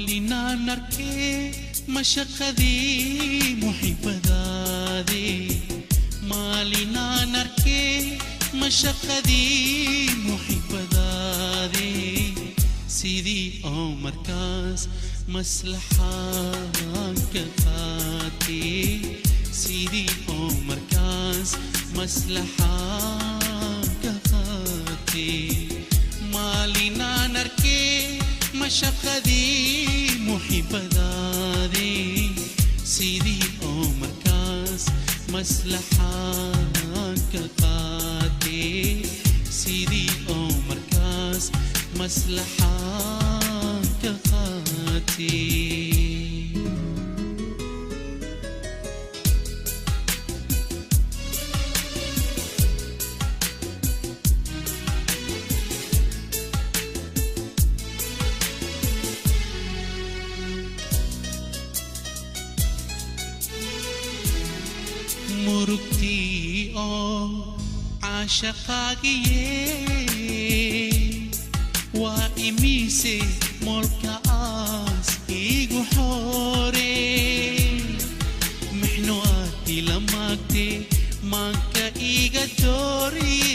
Maalinaan arkee mashaqadii muxibadaadii, maalinaan arkee mashaqadii muxibadaadii, sidii oo markaas maslaxaan ka qaatay, sidii oo markaas maslaxaan ka qaatay. Maalinaan arkee mashaqadii muxibadaadii, sidii oo markaas maslaxaan ka qaatay, sidii oo markaas maslaxaan ka qaatay. Murugtii oo caashaqaagiye waa imise moolkaas igu xoore, mixno aad ila maagte maanka iga dooriye,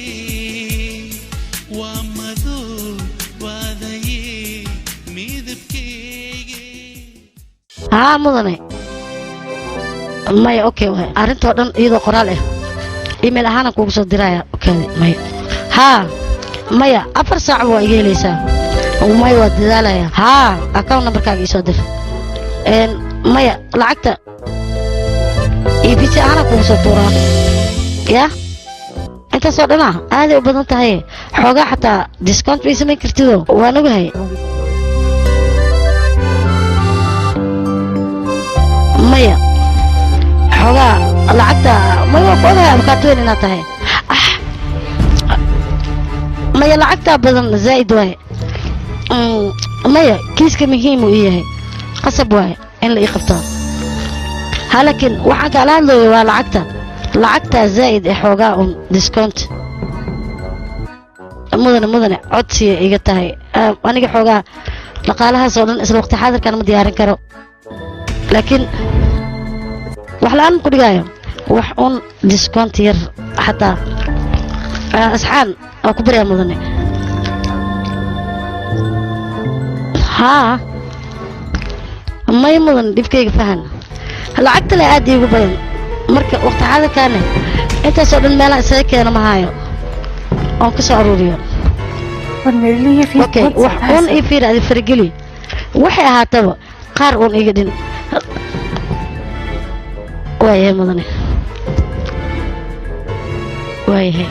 waa madow waadaye midabkeyge. Haa mudane, maya, okay, waay arrintoo dhan iyadoo qoraal ah email ahaanaan kuugu soo diraya. Okay, maya, haa, maya, 4 saac waa iga helaysaa. Maya, waa dadaalaya. Haa, account numberkaaga iisoo dir. Maya, lacagta EVC ahaanaan kuugu soo tuuraa. Ya, intaasoo dhanaa aaday u badan tahay. Xoogaa xataa discount bay samayn kartido, waan ogahay. Maya, xoogaa lacagta, maya, waa ku ogahay abukaato weyn inaad tahay. Ah, maya, lacagtaa badan zaa'id waaye. Maya, kiiska muhiim uu ii yahay, qasab waaye in la ii qabto. Ha, laakiin waxaan kaala hadlayo waa lacagta, lacagtaa zaa'id ee xoogaa un discount. Mudane, mudane, codsiya iga tahay. Aniga xoogaa dhaqaalahaas oo dhan isla waqti xaadirkan ma diyaarin karo, laakiin wax la'aan ma ku dhigaayo, wax un discount yar xataa. Asxaan waa ku baryaa mudane. Haa, may mudan, dhibkayga fahan, lacagta le aad iigu badan. Marka waqti xaadirkaane intaasoo dhan meelaha isaga keena ma haayo oon ka soo aruuriyo. Okay, wax un ii fiiri, adi farageli, waxay ahaataba qaar uun iga dhin. Waayahay mudane, waayahay.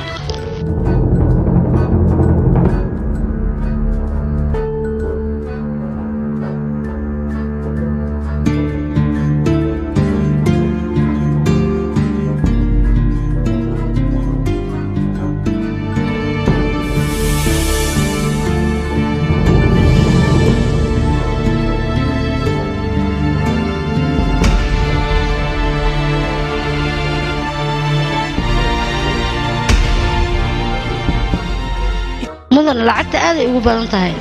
Mudan, lacagta aaday ugu badan tahay.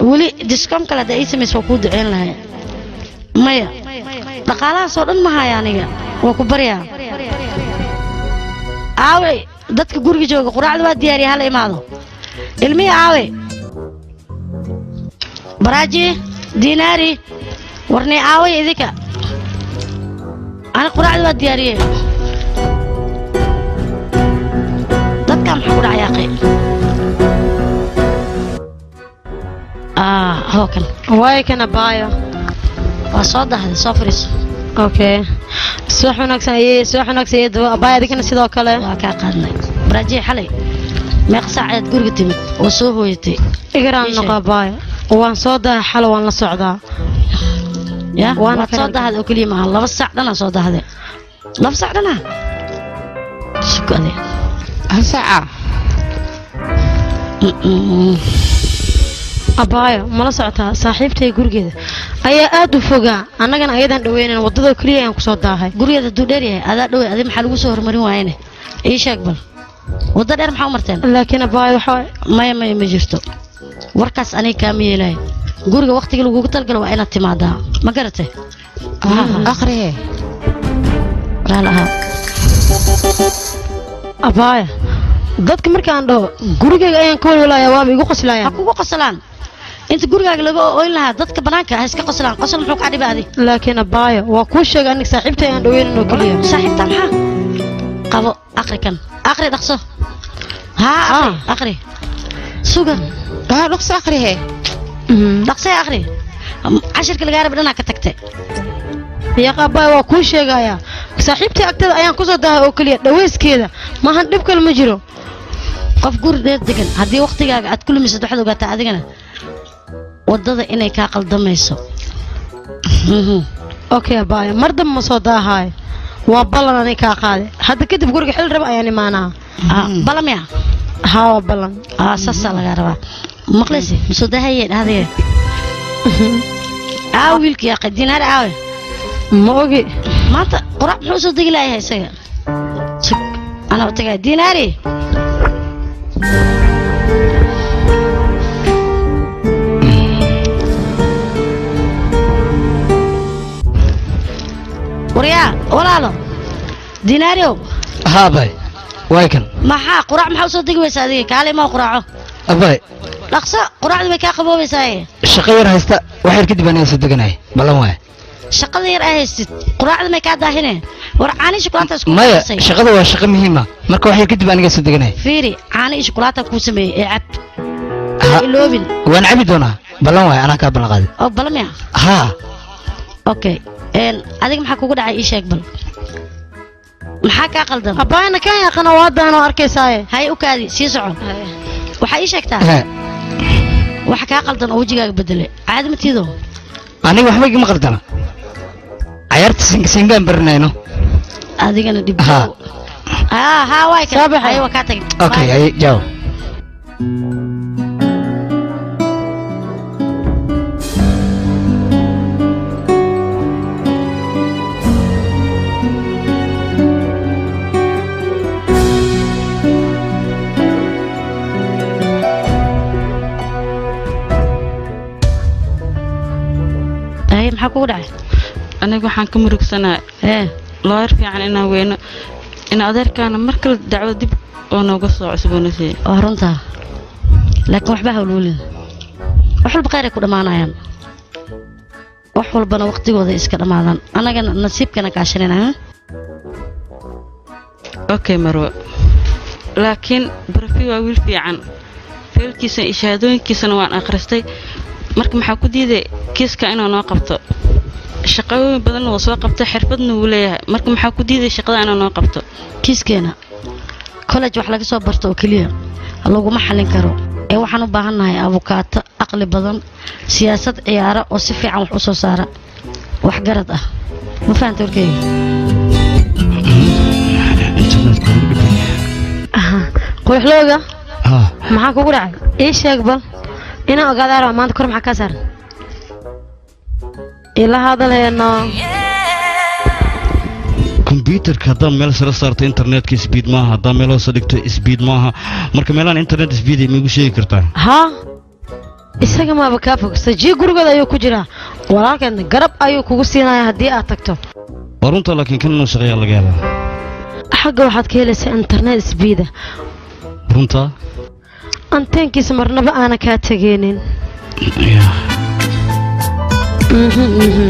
Weli discount kale hadda ii samaysa waa kuu duceyn lahay. Maya, dhaqaalahaas oo dhan ma haya aniga, waa ku baryaa. Aawey dadka guriga jooga? Quraacda waa diyaariya, hala imaado. Ilmihii aawey? Baraaji, dinaari, warnay, aaway idinka? Ani quraacda waa diyaariyey. Dadkaa maxaa ku dhacay aqay? Hookan. Waay kana, baayo. Waa soo dahday, soo fariiso. Okay, subax wanaagsan ayay, subax wanaagsan ayay, abaay, adigana sidoo kale. Waa kaa qaadnay. Baraajiye, xalay meeqa saac ayaad guriga timid oo soo hooyatay? Igaraan Ii sheeg. Noqo abaay, waan soo dahay xalo, waan la socdaa. Ya. Waana waad soo ka dahday oo keliya maaha, 2 saac dhanaa soo dahday, 2 saac dhanaa sukade. Hal saaca? Abaayo, mala socotaa, saaxiibtay gurigeeda ayaa aad u fogaa, annagana ayadan dhaweynan, waddada keliya ayaan kusoo daahay. Gurigeeda hadduu dheer yahay, adaa dhowey, adi maxaa lagu soo horumarin waayene? Ii sheeg bal, waddo dheer maxaa u marteen? Laakiin abaayo, waxaa Maya, maya, ma jirto warkaas, aniga kaama yeelayo. Guriga waqtiga lagugu talgalo waa inaad timaadaa, ma garatay? Akhriye. Raalaha. Abaaya, dadka markaan dhaho gurigayga ayaan ka walwalayaa, waaba igu Ha qoslayaan. Kugu qoslaan. Inta gurigaaga laga oyn lahaa, dadka banaanka ha iska qoslaan. Qosol muxuu kaa dhibay adi? Laakiin abaaya, waa kuu sheegay, aniga saaxiibtay ayaan dhaweynin oo keliya. Saaxiibta maxaa qabo? Aqri kan, aqri dhaqso. Haa, aqri, aqri, suga. Haa, dhaqso akhriye. Dhaqsee, aqri. Cashirka lagaa raba dhanaa ka tagtay. Yaaq abaaya, waa kuu sheegayaa, saaxiibtay agteeda ayaan kusoo daahay oo keliya dhaweyskeeda, maahan dhib kale ma jiro. Qof guri dheer degan haddii waqtigaaga aad ku lumisad, waxaad ogaataa adigana waddada inay kaa qaldamayso. Okay abaaya, mar dambe ma soo daahaayo, waa ballan ani kaa qaade. Hadda kadib guriga xil raba ayaan imaanaa. Ah, ballan miya? Haa, waa ballan. Ah, saasaa lagaa rabaa. Maqlayse? Masoo daahayeen adiga? Aaw wiilka yaaqay Dinaar, aawe? Ma ogi. Maanta quraac muxuu usoo degi layahay isaga? Sug, anaa u tagaya. Dinaari. Waryaa walaalo, Dinaariow. Haa abay, waay kan. Maxaa quraac maxaa usoo degi weysa adiga? Kaale ma quraaco. Abay. Dhaqso, quraacdu way kaa qaboobaysaa. Shaqo yar haysta, wax yar kadib aniga soo deganaya, ballan waay. Shaqada yar aa haystid, quraacda may kaa daahine? War caani shukulaata isku Maya. qarsay. Shaqada waa shaqo muhiima, marka wax yar kadib aniga soo deganaya. Fiiri, caani iyo shukulaata kuu sameeyey ee cab. Ha. Iloobin. Waan cabi doonaa, ballan waay, anaa kaa ballan qaaday. Oo ballan miya? Haa. Okay, een adiga maxaa kugu dhacay? Ii sheeg bal, maxaa kaa qaldan? Abaayana kan yaqana waa daanoo arkaysaaye. Hay, u kaadi, sii soco. Waxaa ii sheegtaa Ha. waxa kaa qaldan oo wejigaaga bedelay. Caadi ma tiido. Aniga waxba igama qaldana, cayaarta singa singaan baranayno. Adigana dhib. Ha. Haa haa, waay kan. Soo baxay. Hay, waa kaa tagay. Okay. Bye. Hay, jaw. Hay, maxaa kugu dhacay? Aniga waxaan ka murugsanaa ee looyar fiican inaan weyno, in adeerkaana mar kale dacwo dib oo nooga soo cusboonaysiiyo. Waa runtaa, laakiin waxba hawlwelin, wax walba khayr ay ku dhammaanayaan, wax walbana waqtigooda iska dhammaadaan. Annagana nasiibkana kaashanayna, ha? Okay Marwo, laakiin Barafi waa wiil fiican, feelkiisa iyo shahaadooyinkiisana waan akhristay. Marka maxaa ku diiday kiiska inuu noo qabto? Shaqooyin badanna wuu soo qabtay, xirfadna wuu leeyahay. Marka maxaa ku diiday shaqada inuu noo qabto? Kiiskeena college wax laga soo barto oo keliya laguma xallin karo, ee waxaan u baahannahay abukaato aqli badan, siyaasad ciyaara oo si fiican wax u soo saara, wax garad ah. Ma fahanta warkeyga? Internetka lagu dhiban yahay. Quruxlooga. Haa. Maxaa kugu dhacay? Ii sheeg bal, inaan ogaadaa rabaa. Maanta kor maxaa kaa saaran? Ila hadalheeno. Kombyuutarka haddaa meel sare saarto internetka speed maaha, haddaa meel hoose dhigto speed maaha. Marka meelaan internet speed ma igu sheegi kartaa? Haa, isaga maaba kaa fog, sajii gurigooda ayuu ku jiraa. Walaalkeedna garab ayuu kugu siinaya haddii aad tagto. Waa runta, laakiin kan inuu shaqeeyaa laga yaabaa. Xagga waxaad ka helaysaa internet speeda. Runta. Anteenkiisa marnaba aana kaa tegeenin. Yeah. Mhm.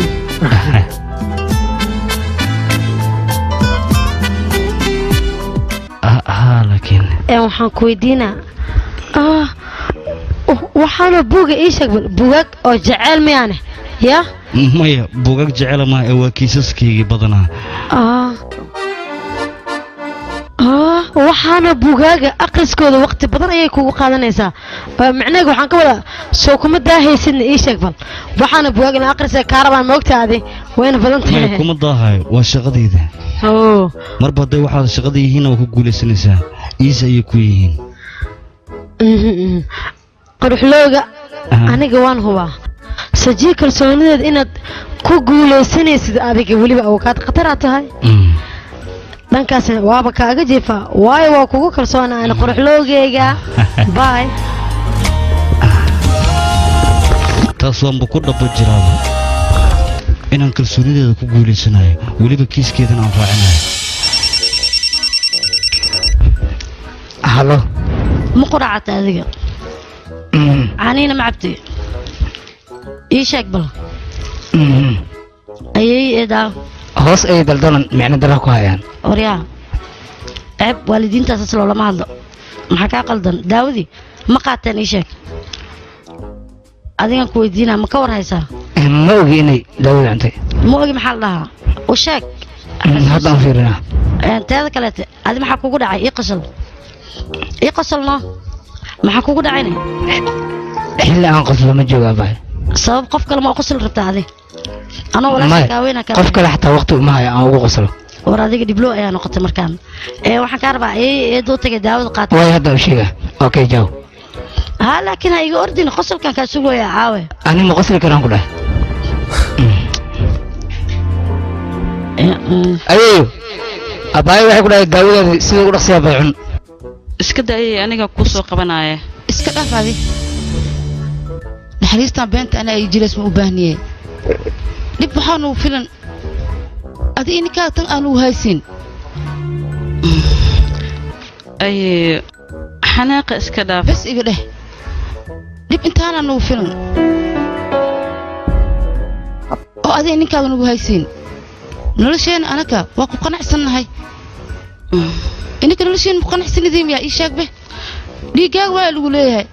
Haa, laakiin Ee waxaan ku weydiinaa, waxaana buuga ii sheeg bal, buugaag oo jeceyl miyaane ya? Maya, buugag jecela maaha, ee waa kiisaskaygii badanaa. Waxaana buugaaga akhriskooda waqti badan ayay kugu qaadanaysaa. Macnaheega waxaan ka wadaa, soo kuma daahaysidna? Ii sheeg bal, waxaana buugaag in akhriska kaa rabaan, moogtaadi wayna badan Maya, tahay. kuma daahayo, waa shaqadayda. Oo. Marba hadday waxaad shaqada yihiinna, waa ku guulaysanaysaa, iis ayay ku yihiin. Mhm. Quruxlooga. Aniga waan hubaa sajii kalsoonideed inaad ku guulaysanaysid. Adiga weliba awkaad khataraad tahay. Dhankaasna waaba kaaga jiifaa, waayo waa kugu kalsoona ana, quruxloogeyga. Bye. Taas waanba ku dhaba jiraaba inaan kalsoonideeda ku guulaysanayo, weliba kiiskeedana aan raacinayo. Halo, ma quraacata adiga? Caaniina ma cabtay? Ii sheeg bal. Ayay eedaa hoos ay daldalan micno dara ku hayaan. Waryaa, ceeb waalidiintaas loolama hadlo. Maxaa kaa qaldan? Daawadii ma qaateen? Ii sheeg. Adigan ku weydiinaa, ma ka war haysaa? Ma ogi inay daawada cuntay. Ma ogi maxaa la dhahaa? U sheeg. Hadda aan fiirinaa. Teeda kaleete, adi maxaa kugu dhacay? Ii qosol, ii qosolno. Maxaa kugu dhacayne? Xilli aan qoslo ma joogaa bahay. Sabab qof kale ma u qosol rabtaa adi? Anoo walaasha kaaweynaa kaa. Qof kale xataa waqti uma hayo aan ugu qoslo. War adiga dhiblo ayaa noqotay markaan. Waxaan kaa rabaa eedoo tagay daawada qaata. Way hadda u sheega. Okay, jaw. Haa, laakiin ha iga ordin, qosolkan kaa sugaya caawe. Ani ma qosli karaan ku dhahay. Ayeeyo, abaayo waxay ku dhahay daawadaada sida ugu dhaqsiyaa bay cun. Iska daayay, aniga kuu soo qabanaya. Iska dhaaf adi. Naxariistan beenta ana ay jireys ma u baahniye. Dhib waxaa nugu filan adi ininkaa tan aanu haysin. Ay, xanaaqa iska dhaaf. Bes iga dheh. Dhib intaana nugu filan oo adi ininkaaga nugu haysiin. Nolosheena anaka waa ku qanacsannahay. Ininka nolosheena ku qanacsanidiin miyaa? Ii sheeg be. Dhiiggaaga waa lagu leeyahay.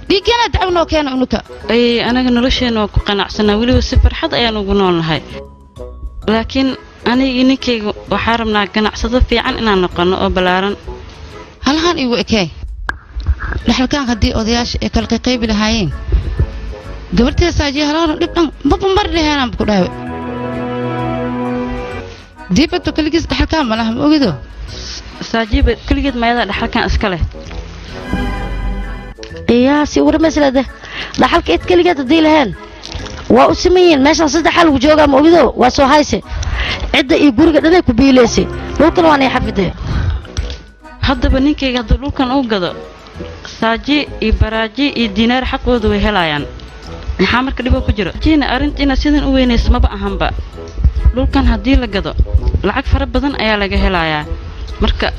Dhiiggeena dacwo noo keena unuka. Ay, anaga nolosheena waa ku qanacsanaa, weliba si farxad ayaan ugu noolnahay. Laakiin aniga iyo ninkayga waxaa rabnaa ganacsado fiican inaan noqono oo ballaaran. Halahan igu ekee. Dhaxalkaan haddii odayaasha ay kala qayqaybi lahaayeen, gabarteeda Saajiya halahan dhib dhan maba mari laheenaan ku dhahay. Diibato keligiis dhaxalkaan ma laha, ma ogido? Saajiiba keligeed mayada dhaxalkan iska leh. Yaa si warmaslade dhaxalka id keligeed haddii laheen waa u siman yihiin. Meeshaan saddex xal lagu joogaa, ma ogido? Waa soo hayse cidda iyo guriga dhanay ku biilaysay, dhulkan waanay xafidee. Haddaba ninkayga hadduu dhulkan uu gado, Saaji iyo Baraaji iyo Diinaar xaqooda way helayaan. Maxaa marka dhiboo ku jiro? Jiina arrintiina sidan u weynaysa maba ahanba. Dhulkan haddii la gado lacag fara badan ayaa laga helayaa. Marka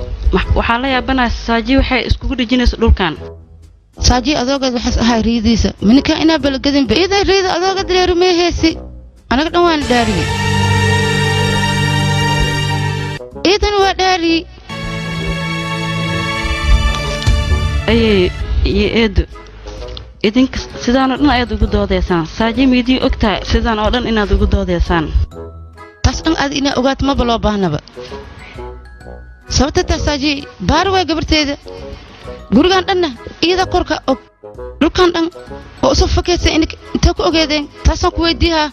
waxaa la yaabanaya Saaji waxay iskugu dhejinaysa dhulkan. Saaji adoogeed waxaas ahaa riidiisa. Minka inaa balagadinba iiday riida adoogeed leerumeeheesi. Anaga dhan waan dhaariyey. Iidan waa dhaariyey. Ayay iyo eedo, idinka sidaan oo dhan ayaad ugu doodaysaan. Saaji miidii og tahay sidaan oo dhan inaad ugu doodaysaan? Taas dhan aad inaa ogaato maba loo baahnaba. Sababta taa Saaji baari waay gabarteeda. Gurigan dhanna iyada korka og. Dhulkan dhan oo usoo fakaysa intee ku ogeedeen? Taasaan ku weydiihaa.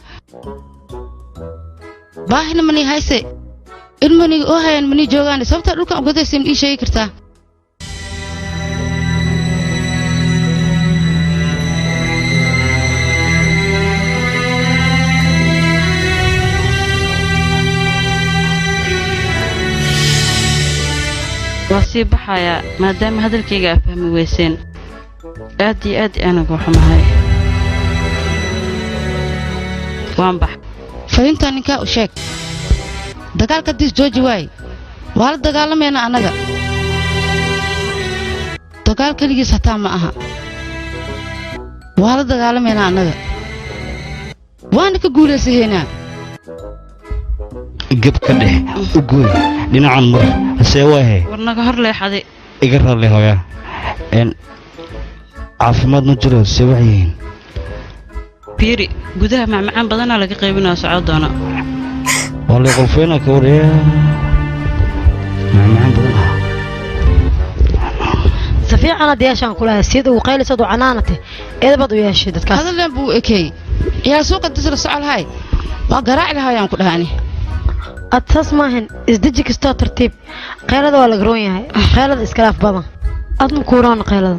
Baahina mani hayse. Ilmaniga oo hayaan mani joogaan. Sababta dhulkan ogadaysa ma ii sheegi kartaa? Waa sii baxayaa maadaama hadalkayga aa fahmi weyseen. Aad iyo aad aan ugu xumahay. Waan bax. Fariintan ninkaa u sheeg. Dagaalka dis jooji waay. Waa la dagaalamaynaa annaga. Dagaal keligiis hataa ma aha. Waa la dagaalamaynaa annaga. Waana ka guulaysahaynaa. Gab ka dheh, u gooy dhinacan mar see waahe. War naga hor leexaday. Iga raalli hooyaa. Caafimaad ma jiro, see wax yihiin? Fiiri, gudaha macmacaan badanaa laga qaybinaa, socon doona. Waa lay qolfeynaa ka war. Macmacaan badan. Si fiican aad yeeshaan kulahay sida ugu qaylisad u canaanate eedabad u yeeshay dadkaas. Hadalleen buu u ekeeyey. Ciyaal suuqa dis la socon lahay. Waa garaaci lahaayaan ku dhahani. Ad saas maahan, isdeji kastoo tartiib. Qaylada waa la garoon yahay, qaylada iskalaaf badan. Aad ma kuuraan qaylada.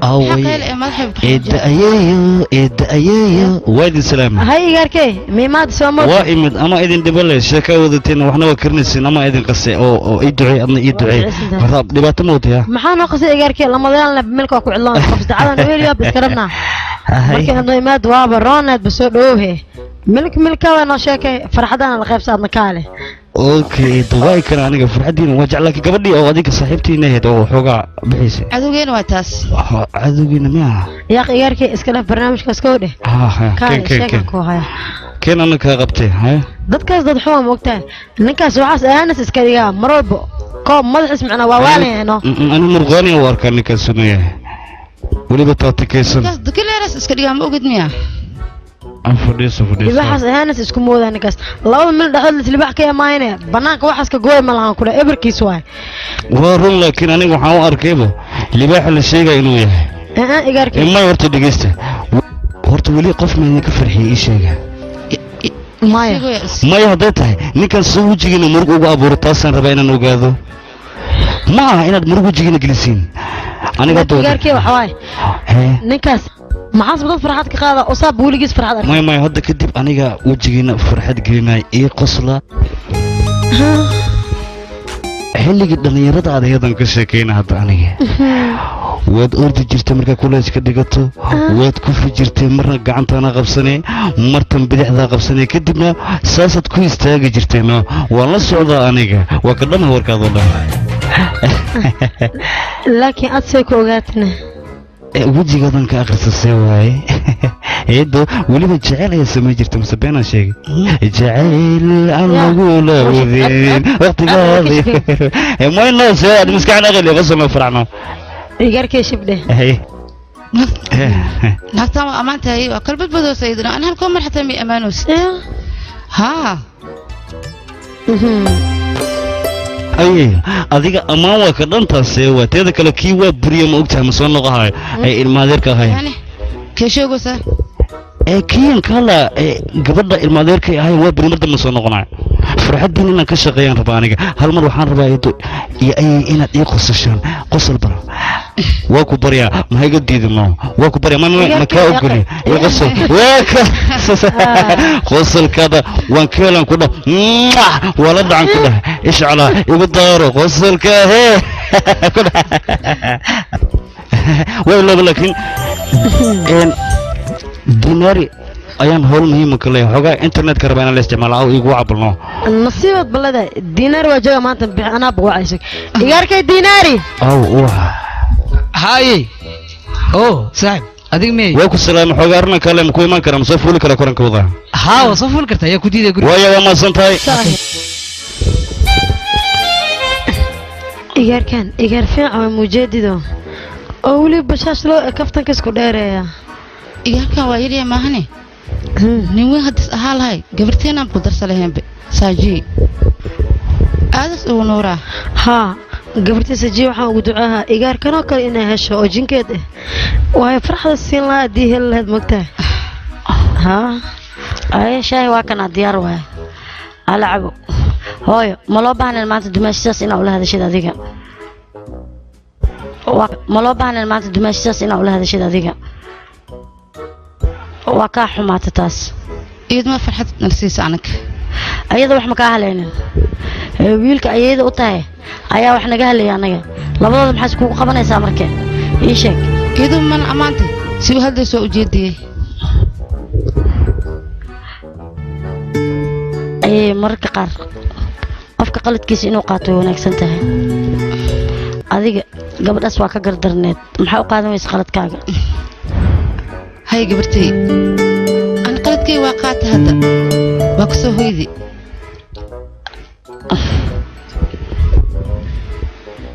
Eedda ayeeyo, eedda ayeeyo, waa idin salaamay. Hay igaarkee, miimaad soo ma Waa imid ama idin dhibale sheeka wadateen, waxna waa karinaysiin ama idin qase oo ii duceey, adna ii duceey. Marka dhibaato ma wadayaa? Maxaa noo qasay igaarkee? Lamadaan milka waa ku cidlaan qof dacadan weliyaa iska rabnaa. Markii hadno imaad waaba rooneed basoo dhowhe milk milka waa noo sheekay farxadana la qaybsaadna kaale. Okay, duwaay kana aniga farxadiina waa jeclaa gabadhii oo adinka saaxiibtiina ahayd oo waxoogaa bixisay. Cadowgeena waa taas. Cadowgeena miyaa? Yaaq igaarkii iska dhaf barnaamijkaas ka hodhe. Keen keen keen keen ana kaa qabtay haya. Dadkaas dad xuma moogtahay, ninkaas waxaas aanas iska dhigaa mar walba koob madaxiis macnaa waa waalayno. Ani murqaani u arkaa ninkaas inuu yahay weliba taatikaysan. Ninkaas dukileeras iska dhigaa ma ogid miyaa? Fadhiiso fadhiiso. Libaxaas ahaanas isku moodaa ninkaas labada mil dhexdood libax ka imaanaya banaanka waxaas ka gooy ma lahan kula ebarkiis waay. Waa run, laakiin aniga waxaan u arkayba libaaxa la sheegaya inuu yahay. Igaarkii may horta dhegeysta, horta weli qof ma idinka farxiyay ii sheega? Maya maya, hadday tahay ninkan soo wejigiina murug ugu abuuro taasaan rabaa inaan ogaado. Ma aha inaad murug wejigiina gelisiin aniga hadda. Igaarkii waxa waaye ninkaas maxaas dad farxad ka qaada oo saab weligiis farxad arkay. Maya maya, hadda kadib aniga wejigiina farxad gelinaya ii qosla. Xilligii dhallinyarada aad ayadan ka sheekayna hadda aniga waad ordi jirtay markaa kuleys ka dhigato, waad kufi jirtay, marna gacantaana qabsanay martan bidixdaa qabsanay, kadibna saasaad ku istaagi jirtay. No waan la socdaa aniga, waa ka dhama warkaadoo dhan. Laakiin aad see ku ogaatna? Wejigaadan ka akhrisasee waaye eedo, weliba jecel ayaa samayn jirta mise beenaan sheegay? Jacayl aan lagula wadin waqtigaadi mayno see aad maskaxan aqli qosol faracno. Igaarkii shibdhe. Naagtaan waa ammaan tahay, waa kala badbadoosa iyaduna. Ani halkoo mar xataa may ammaanoosid. Haa ay adiga ammaan waa ka dhantaasee waa teeda kale kii waa buriya ma ogtahay ma soo noqohayo ay ilmaadeerka ahayn. Yani kee sheegaysaa? Ee kiyan kala ee gabadha ilmaadeerkay ahayn waa buri mar dambe soo noqonayo. Farxaddiin inaan ka shaqeeyaan rabaa aniga. Hal mar waxaan rabaa eedo iyo ayay inaad ii qosashaan qosol bara. Waa ku baryaa, ma iga diidino, waa ku baryaa, ma kaa ogoli ii qosol. Waa ka qosolkada waan ka helaan ku dhah, waa la dhacan ku dhah, ishcalaa igu daaro qosolka hee ku dhah way laba. Laakiin dinaari ayaan howl muhiima ka leeyahay, xoogaa internetka rabaa inaan la isticmaalo aw igu cabalno. Nasiibad balada dinaari waa jooga maanta bix anaa buwacayso igaarkay dinaari. Aw wah haye oo saaxib adiga miyay? Waa ku salaamay, xoogaa arrin kale ma ku iman karaa? Ma soo fuuli karaa koranka wadaa? Haa waa soo fuuli kartaa, yaa ku diiday guriga? Waaya waa mahadsan tahay. Igaarkan igaar fiican waa mujeedido oo weliba bashaash loo kaftanka isku dheereeya. Igaarkan waa yaryahay maahane, nin weyn haddis ahaa lahay gabarteenaan ku darsa lahaynbe saajii aadas ugu nuuraa. Haa gabartii sajiye waxaan ugu ducaahaa igaarkanoo kale inay hesho oo jinkeed ah, waayo farxada siin lahaa haddii heli lahayd mogtahay. Haa aye shaahi waa kanaa diyaar waaye hala cabo. Hooyo ma loo baahnayn maanta dumaashidaas inaa ula hadashid adiga? Ma loo baahnayn maanta dumaashidaas inaa ula hadashid adiga? Waa kaa xumaata taas. Iyaduma farxad nalsiisa anaga ayada wax ma kaa halaynin, wiilka ayayda u tahay ayaa wax naga halaya anaga. Labadooda maxaa iskugu qabanaysaa marka ii sheeg? Iyadu mana ammaantay si uu hadlayso waa ujeediyey. Ayay mararka qaar qofka qaladkiisa inuu qaato way wanaagsan tahay. Adiga gabadhaas waa ka gardarneed, maxaa u qaadan weysa qaladkaaga? Hay gabartay, ani qaladkay waa qaata, hadda waa ku soo hoydi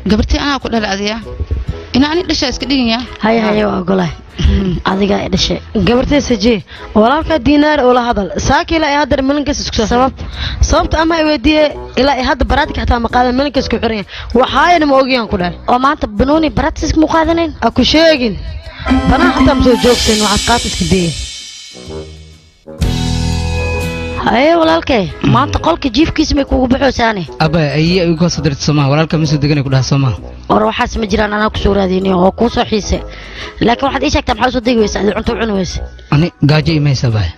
gabartay, anaa ku dhala adiya ina ani dhashaa iska dhigaya. Haye haye waa ogolahay adigaa i dhashay. Gabartay sajiye walaalkaa diinaar oo la hadal saaka ilaa ay hadda malinkaas isku sabab sababta ama ay weydiiye ilaa ay hadda baraatika xataa ma qaadan malinkaas ku xiran yahay waxaayna ma ogayaan ku dhahay. Oo maanta banooni baraatiska mu qaadanayn? Ha ku sheegin banaan xataa ma soo joogsan waxaad qaata iska dayay. Haye walaalkay maanta qolka jiifkiisa may kuugu baxoosaane? Abba ayi ay uga soo dirtay Soomaa walaalka ma soo deganay ku dhaha Soomaa. War waxaas ma jiraan, anaa kusoo raadiniyo oo kuu soo xiise, laakiin waxaad ii sheegtaa maxaa usoo degi weysa adi cunto u cuni weysa? Ani gaajo ima haysa abbaay.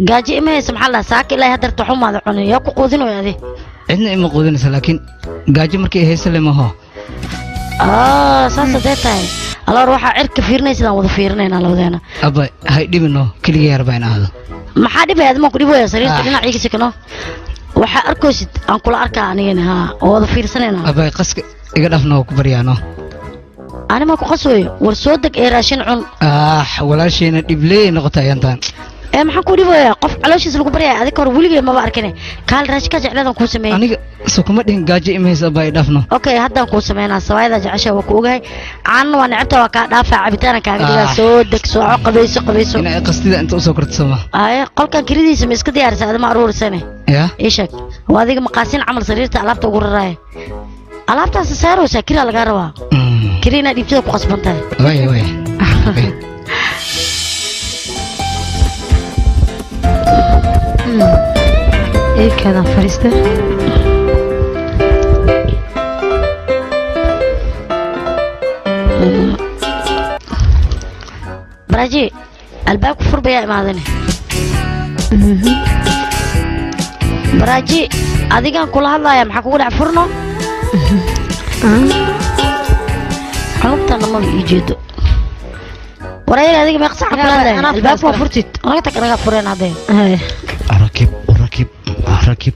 Gaajo ima haysa maxaa la saaka ilaa hadda xumaada cunin yaa ku quudin way adi? Cidna ima quudinaysa, laakiin gaajo markay haysa lemaho. Saas hadday tahay Aloor waxaa cirka fiirinaysidaan wada fiirinaynaa labadeena. Abba hay dhibino, keligay arbaa in aado. Maxaa dhibaya? Admaan ku dhibaya sariirta dhinac iga sikano. Waxaa arkaysid aan kula arkaa anigana, haa, oo wada fiirsanaynaa. Abba qaska iga dhaafna, waa ku baryaano. Ani ma ku qaswayo, war soo deg ee raashin cun. Ah, walaasheena dhibleey noqotay ayantaan. Ee maxaan ku dhibayaa? Qof calooshiisa lagu baryaya adig hor weligay maba arkine. Kaal, raashinka jecladan kuu sameeyey. Aniga soo kuma dhihin gaajo imaysa, abba i dhaafno. Okay, haddaan kuu sameynaa. Sawaayada jecesha waa ku ogahay, caanna waa necabta, waa kaa dhaafaa, cabitaana kaaga dhigaa. Soo deg, sooco, qabayso, qabayso. Inaa qastida inta usoo korto sama. Aye, qolkan kiridiisa ma iska diyaarisa? Adama aruurisane? Ya. Ii sheeg, waa adiga maqaasin camal sariirta alaabta ugu raraaya. Alaabtaasi saaraysaa, kiraa lagaa rabaa, kiri inaad dhiibtada ku qasban tahay. Waaya waaya. Ii kaadaan fariista. Baraji, albaabka fur, bayaa imaadane. Baraaji, adigaan kula hadlaaya, maxaa kugu dhex furno? Xanugtana maba ii jeedo. Warayar, adiga meeqa saaca kula hadlaya? Anaa albaabka waa furaysta. Furtid, naga tag, naga fureen haddee. Rakib, rakib, rakib.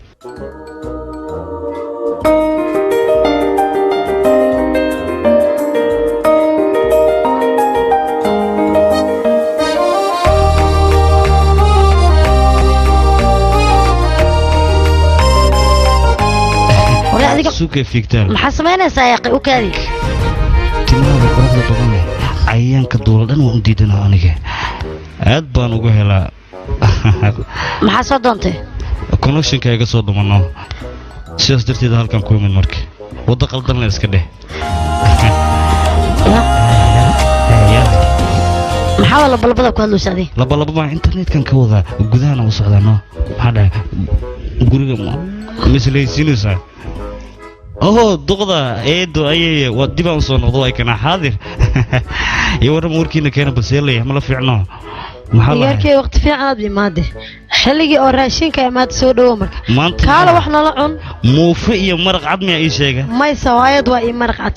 Waray adiga. Suuqay fiigtaan. Maxaa samaynaysaa yaaqi? U kaadi. Timahada quruxda badan leh, cayayaanka duula dhan waan u diidanaa, aniga aad baan uga helaa. Maxaa soo doontay? Connectionka iga soo dhumano, sidaas darteed halkan ku imid. Marka waddo qaldan la iska dheh. Ya, maxaa waa labalabada ku hadlaysa adiga? Labalaba baan internetkan ka wadaa, gudahana u socdaa. No, maxaa dhahay? Guriga ma mislaysiinaysaa? Oh, duqda eedo ayay waa dib aan usoo noqdo, ay kana xaadir iyo warram warkiina keena baseelaya ma la fiicno. Maxaa lahay? Digaarkii waqti fiican aad imaade, xilligii oo raashinka imaad. Soo dhowo marka. Maanta kaala wax nala cun. Muufe iyo maraq cad miyaa ii sheega? May, sawaayad waa ii maraq cad.